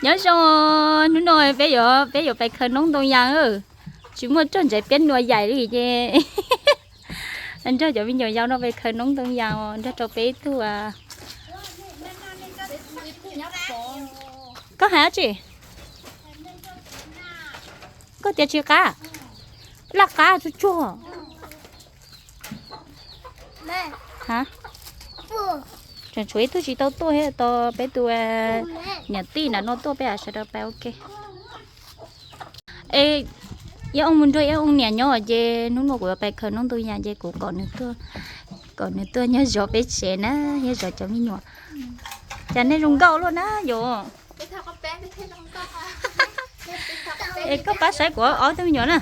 Nyob zoo, hnub no peb yuav, peb yuav pais khaws noob ntoo yas. Tsis muaj roj ntsev piab nua yaim li ces nrog cov me nyuam yaus no pais khaws noob ntoo yas nrog rau peb ib tug. Koj hais dab tsi? Koj tias tsis qab? Laj qab tsuag tsuag. Tseem tshuav ib tug tsis tau tuaj thiab, tos peb tus niam tij nram no tuaj peb sawv daws pais ua ke. Es Iab Ooj mus nrog Iab Ooj niam nyob ces hnub no kuv yuav pais khaws noob ntoo yas ces kuv kom nws tuaj nyob zov peb tsev na, nyob zov cov me nyuam. Cas nej zoo nkauj luaj na yom? Es koj pab saib kuv ob tug me nyuam na.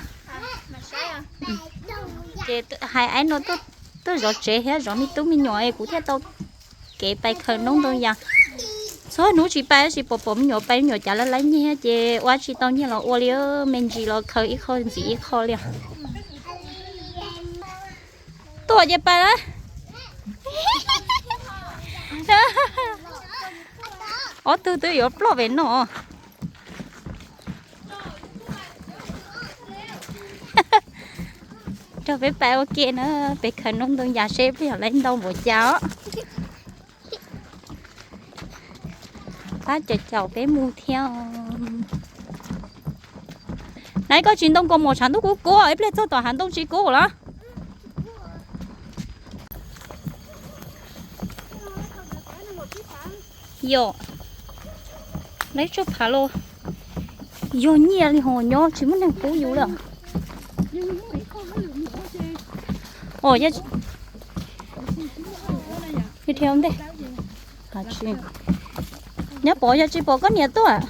Ces hais aib no tuaj zov tsev thiab zov me tub me nyuam es kuv thiaj tau kev pais khaws noob ntoo yas. Txhua hnub tsis pais tab sis pom pom me nyuam pais, me nyuam cav laj laib nyiaj ces ua tsis tau nyiaj los ua li, me ntsis los khaws ib qho ntxiv ib qho li. Tuaj ces pais lawm. Ob tug twb yuav ploj pem no. Nrog peb pais ua ke na, peb khaws noob ntoo yas seb peb yog lawv ntau npaum cas os. Pab caum caum peb mus thiab. Nais, koj tsis ntoo kaus mom tshav ntuj kub kub, ib pliag txog tom hav ntoo tsis kub lawm. Yog, lawv tsuj phav los yog nyiaj li ho nyob tsis muaj neeg pub yus lawm. Os, dhia ntej. Nyob pom yog tsis pom koj niam tuaj.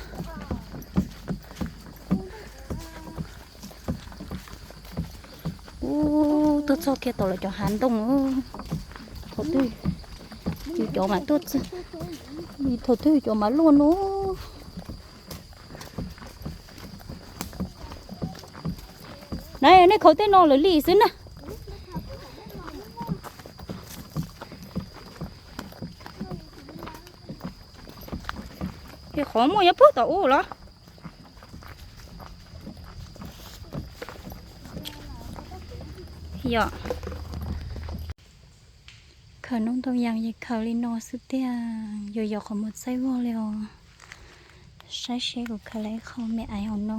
Ub, tuaj txog kiag tom lawv cov hav ntoo. Thaum twg yus cov mas tuaj txog, thaum twg yus cov mas luaj no. Na, nej khaws tej no lawm li xwb na. Ces qhov muaj nyob puag tom ub los? Yog. Khaws noob ntoo yas ces khaws li no xwb tiag, yuav yog qhov muag txaij vog li os. Saib seb kuv khaws lawm ib qho me aiv hauv no.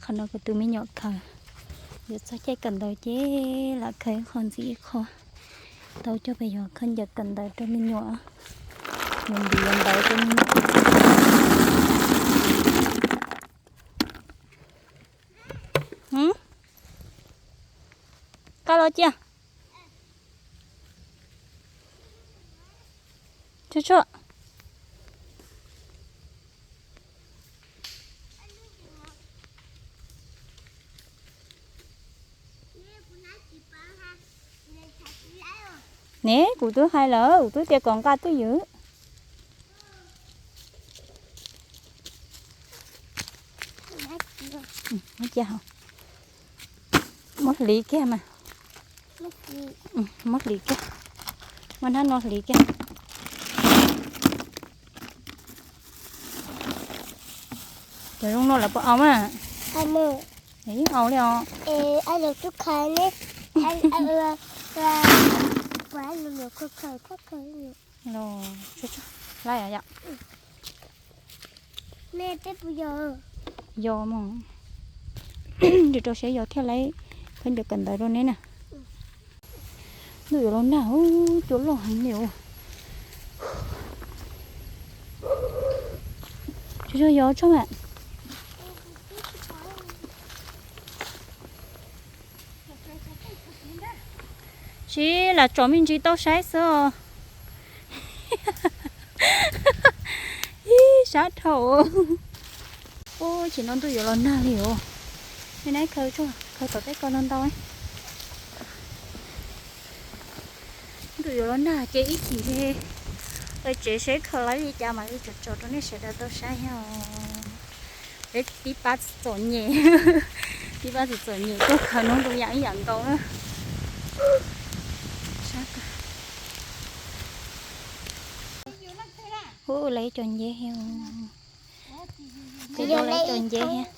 Qhov no kuv tus me nyuam khaws. Yuav txog caij kawm ntawv ces lam khaws ib qho ntxiv ib qho. Tau coj pes yuav khaub ncaws kawm ntawv rau me nyuam. Yuav ntiv yuav ntawv rau me nyuam. Qab los cia. Tshuaj tshuaj. Ne, kuv twb hais lawm, kuv twb tias kom nqa twj ywm. Muab hliv kiag mas. Muab hliv kiag. Muab hnab no hliv kiag. Cov zoo no lawv puas au mas? Yeej au li os. Laj yom. Yog mas. Rau seb yog thiaj li khaub ncaws kawm ntawv rau neb na. Ntuj yuav los nag, cua loj heev li os. Tsis tshua yog tso mas. Tsis lam tsom me ntsis tau saib xwb os. Ib sab dhau. Ub, tsis no ntuj yuav los nag li os. Nej nab khaws tso, khaws tom tej ko ntau ntau. Ntuj yuav los nag ces ib chim li, tsev seb khaws lawv li cas mas li tsom tsom rau nej sawv daws tau saib thiab. Peb tib pab txom nyem, tib pab txom txom nyem tuaj khaws noob ntoo yas ib yam nkaus na. Ub, lawv cov ncev thiab. Kuv yog lawv cov nceb thiab,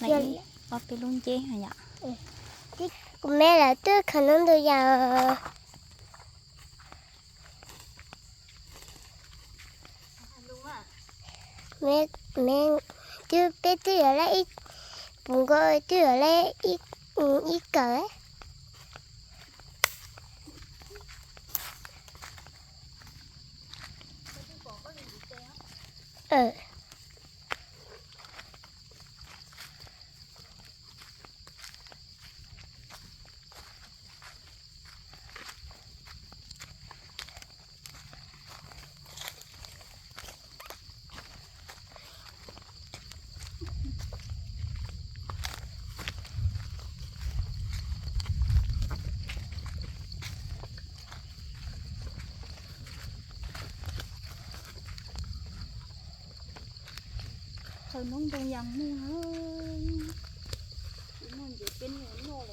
lawv ib ob peb lub nceb yom. Kuv me lawv twb khaws noob ntoo yas. Me, me, twb peb twb yuav lawm ib, puv nkaus twb yuav lawm ib, ib kawm. Khaws noob ntoo yas muag, tsis muaj ntses peb noj lawm.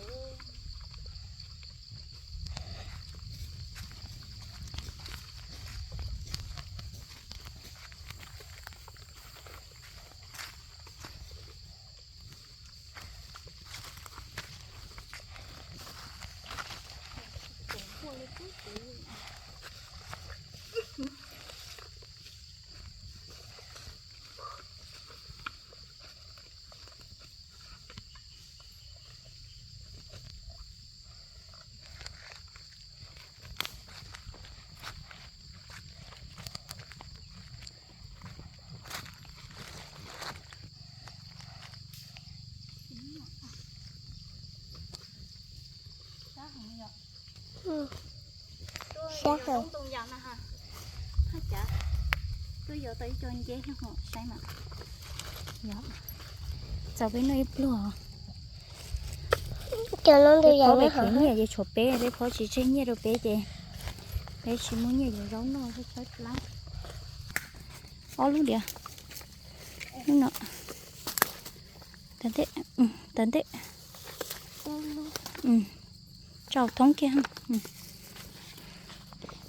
Sab heev. Tuaj yog tau ib co nceb thiab ho saib mas. Txaus peb noj ib pluag. Peb phob pem khiav nyiaj ces tshuav peb, peb phob tsis tseg nyiaj rau peb ces peb tsis muaj nyiaj yuav zaub noj thiab tshaib plab. Ob lub diav, lub no, tawm ntej, tawm ntej. Tsaus thoob kiag.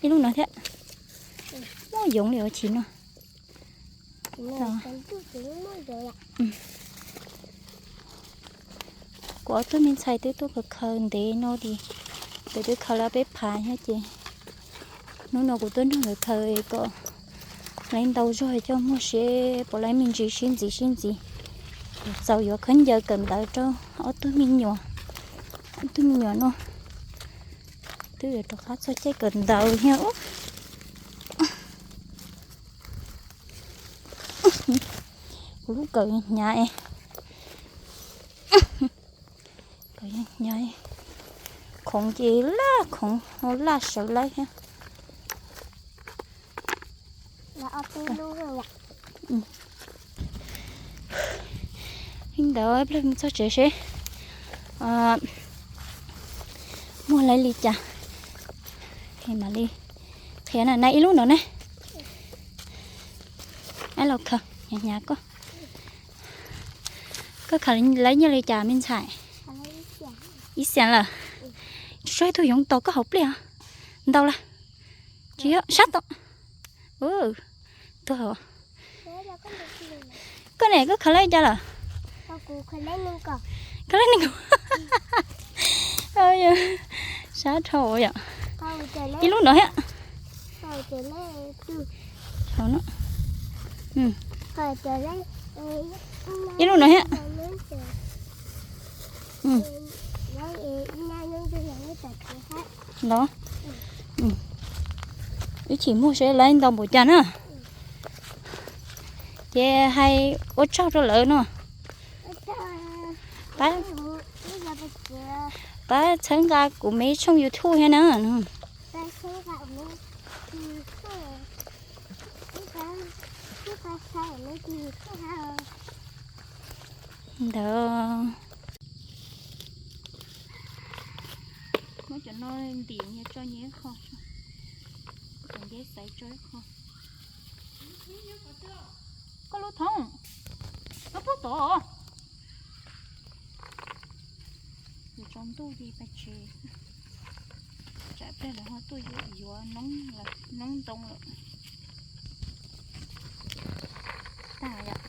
Ib lub no thiab. Muaj yoov li ua chim no. Kuv ob tug me ntxhais twb tuaj khaws khaws ntev no li, nkawd twb khaws lawm peb phav thiab ces hnub no kuv tuaj nrog nkawd khaws kom lawv ntau zog coj muag seb puas lawv me ntsis sib ntxiv sib ntxiv. Kuv txaus yuav khaub ncaws kawm ntawv rau ob tug me nyuam, ob tug me nyuam no twb yuav rov qab txog caij kawm ntawv thiab. Kuv lub kawm hnyav, kawm hnyav, khoov ces laj khoov, laj sawv lawm thiab. Li ntawd peb mus txog tsev seb muag lawv li cas, mam li qhia na. Ib lub no ne, ab los khaws, hnyav hnyav koj. Koj khaws lawv nyiaj li cas me ntxhais? Ib xees lawm. Tsuas ib tug yoov tos koj hauv pliaj. Ntau lawm. Tsis yog sab tom. Tuag. Koj ne, koj khaws lawv li cas lawm? Khaws lawv nees nkaum. Sab dhau yom. Ib lub no thiab. Ib lub no thiab. Los, ib chim muag seb lawv ntau npaum cas na. Ces hais ua tsaug rau lawv no. Pab, pab txhawb nqa kuv me tshooj YouTube thiab na. Ntawd. Muab cov no ntim nyias tso nyias qho, cov nceb xaiv tso ib qho. Koj lub thoob, koj pub tod. Yuav tsaus ntuj li pais tsev, tsam pliag lawv ho tuaj yuav noob ntoo lawm. Tag yom.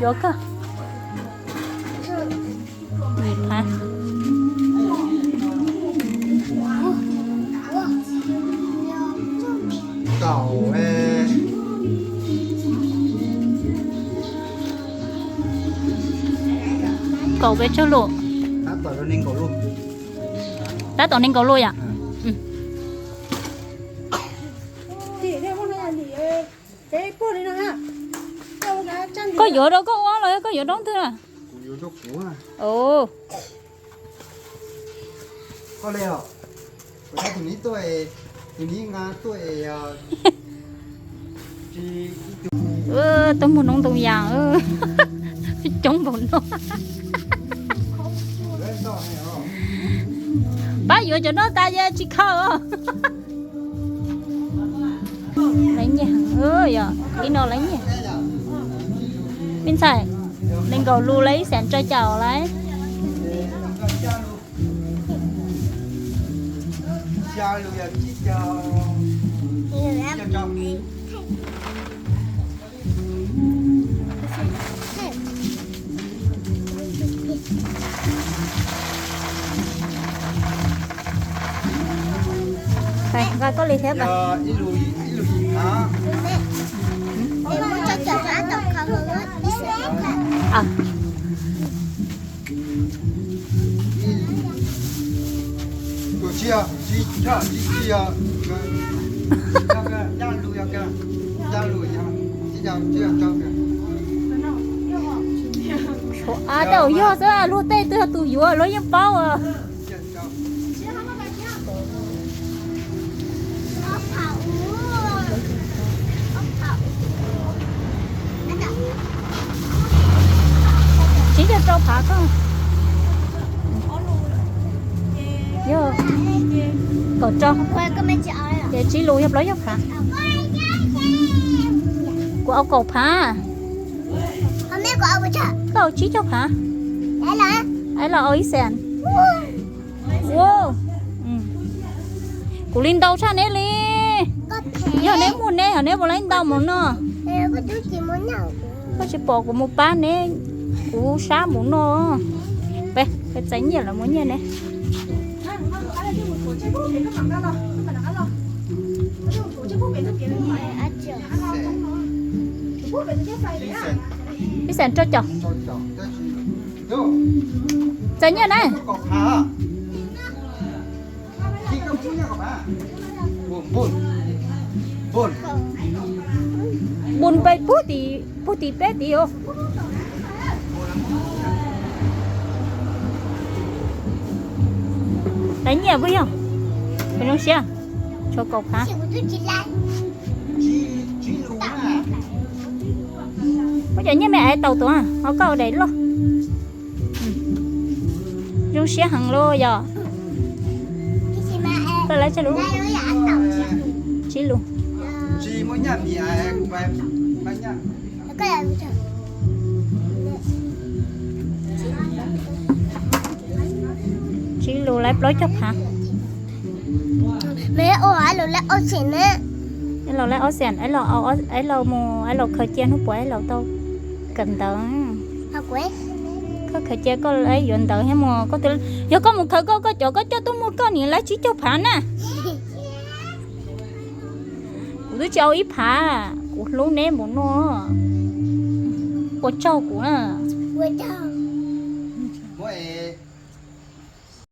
Yuav koj. Kaum, kaum peb caug lus. Tab tom nees nkaum lus yom. Koj yuav rau koj ua los koj yuav rau ntawd? Tuaj muag noob ntoo yas coob npaum no. Pab yuav cov no tas ces tsis khaws. Lawv nyiam heev, yog ib no lawv nyiam. Me ntxhais, nees nkaum lus lawv ib xees rau caum lawm. Nqa koj li thiab. Ab, tej zaum yog xwb, luag tej twg yog tus yuav luag yeej paub. Tsib caug rau phav koj. Yog kaum rau. Ces tsib lus yog plaub caug phav. Kuv au kaum phav. Koj au tsib caug phav. Es los au ib xees. Kuv li ntau tshaj neb li. Yog neb muaj neb, yog neb puas laib ntau mus no. Koj tsis pom kuv mus pab neb, kuv sab mus no. Peb txais nyiaj los muab nyiaj ne. Ib xees rau caum. Txais nyiaj na. Npun peb pug tim, pug tim peb tim os. Txais nyiaj puas yog? Zoo siab, tshuav kaum phav. Muab cov nyiaj me aiv tau tuaj, ho koj daim loj. Zoo siab heev los yog. Koj laib tsib lus. Tsib lus. Tsib lus laib plaub caug phav. Laib ob xees, aib laus mus, aib laus khaws cia hnub puas aib laus tau kawm ntawv. Koj khaws cia koj yuav ntawv thiab mus, yog koj mus khaws koj, koj cov koj coj tuaj muag koj nim laib tsib caug phav na. Kuv twb tsis au ib phav, kuv hlub neb mus no. Ua tsaug kuv na.